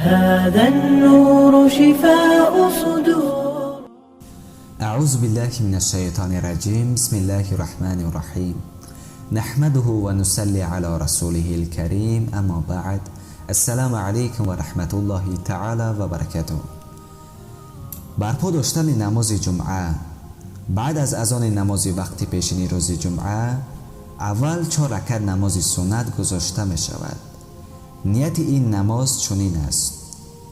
هذا النور شفاء صدور. أعوذ بالله من الشيطان الرجيم. بسم الله الرحمن الرحيم. نحمده ونصلي على رسوله الكريم. أما بعد، السلام علیکم و رحمت الله تعالی و برکاته. برپا داشتن намози ҷумъа. Баъд аз азони намози вақти пешини рӯзи ҷумъа аввал чор ракат намози суннат гузошта мешавад. Нияти ин намоз чунин аст: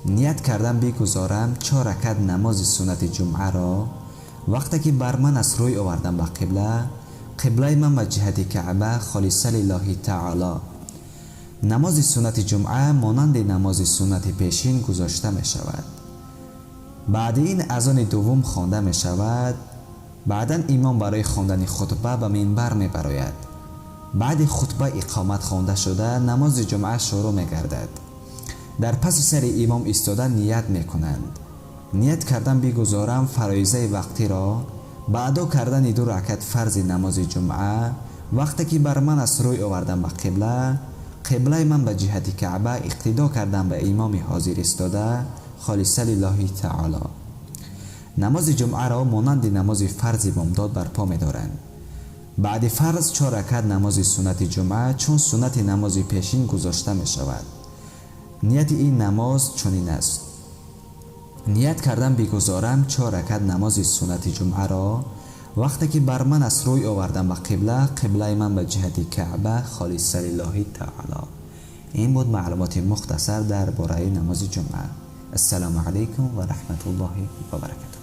ният кардам бигузорам чор ракат намози суннати ҷумъаро, вақте ки бар ман аст рӯй овардам ба қибла, қиблаи ман ба ҷиҳати Каъба, холиса лиллоҳи таоло. Намози суннати ҷумъа монанди намози суннати пешин гузошта мешавад. Баъди ин азони дуввум хонда мешавад. Баъдан имом барои хондани хутба ба минбар мебарояд. Баъди хутба иқомат хонда шуда, намози ҷумъа шурӯъ мегардад. Дар паси сари имом истода ният мекунанд. Ният кардам бигузорам фароизаи вақтиро ба адо кардани ду ракат фарзи намози ҷумъа, вақте ки бар ман аст рӯй овардам ба қибла, қиблаи ман ба ҷиҳати Каъба, иқтидо кардам ба имоми ҳозир истода, холиса лиллоҳи таоло. Намози ҷумъаро монанди намози фарзи бомдод барпо медоранд. Баъди фарз чор ракат намози суннати ҷумъа чун суннати намози пешин гузошта мешавад. Нияти ин намоз чунин аст: ният кардам бигузорам чор ракат намози суннати ҷумъаро, вақте ки бар ман аст рӯй овардам ба қибла, қиблаи ман ба ҷиҳати Каъба, холиса лиллоҳи таоло. Ин буд маълумоти мухтасар дар бораи намози ҷумъа. Ассалому алайкум ва раҳматуллоҳи ва баракатуҳ.